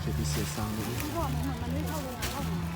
ເຂດພິເສດສາມເດືອນ ສາທຸ.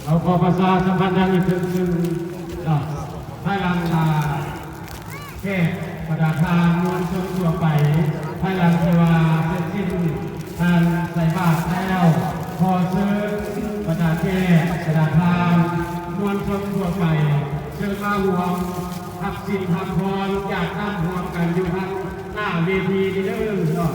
ເຮົາຂໍປະຊາສຳພັນຢ່າງອີກເທື່ອໜຶ່ງເນາະ ພາຍຫຼັງ ອາ ແຂກ ບັນດາທ່ານມວນຊົນທົ່ວໄປ ພາຍຫຼັງທີ່ວ່າເສັດສິ້ນ ທ່ານໃສ່ບາດແລ້ວ ຂໍເຊີນບັນດາແຂກ ບັນດາທ່ານມວນຊົນທົ່ວໄປ ເຊີນມາຮ່ວມຮັບສິນຮັບພອນ ຢາດນ້ຳຮ່ວມກັນຢູ່ທາງໜ້າເວທີນີ້ເດີເນາະ.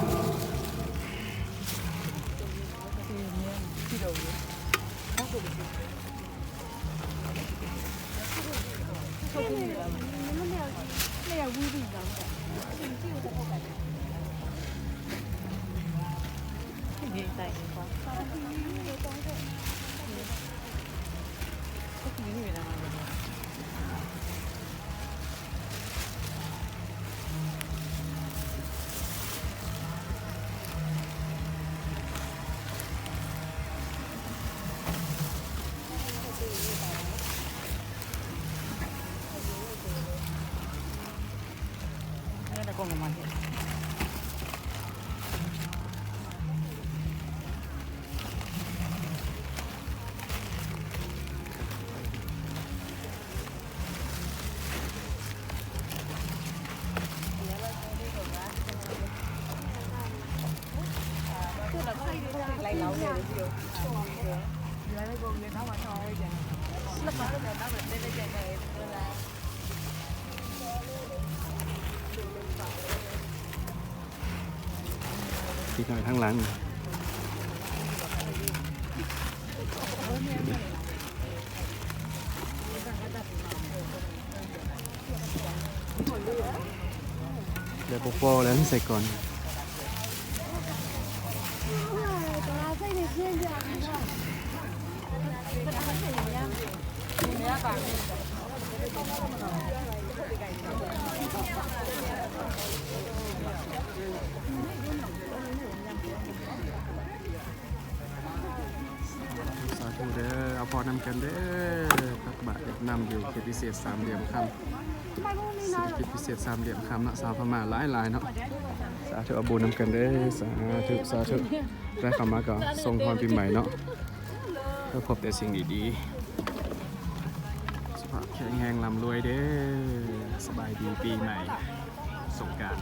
ແລ້ວບໍ່ພໍແລ້ວ ໃສ່ກ່ອນ. ສາທຸເດີ ເອົາພອນນຳກັນເດີ ຕັກບາດຢາດນ້ຳຢູ່ເຂດພິເສດສາມຫຼ່ຽມຄຳ ເສດຖະກິດພິເສດສາມຫຼ່ຽມຄຳເນາະ ຊາວພະມ້າຫຼາຍໆເນາະ ສາທຸ ເອົາບຸນນຳກັນເດີ ສາທຸ ສາທຸ ໄດ້ເຂົ້າມາກໍສົ່ງພອນປີໃໝ່ເນາະ ໃຫ້ພົບແຕ່ສິ່ງດີໆ ສຸຂະພາບແຂງແຮງ ລ່ຳລວຍເດີ ສະບາຍດີປີໃໝ່ ສົງການ.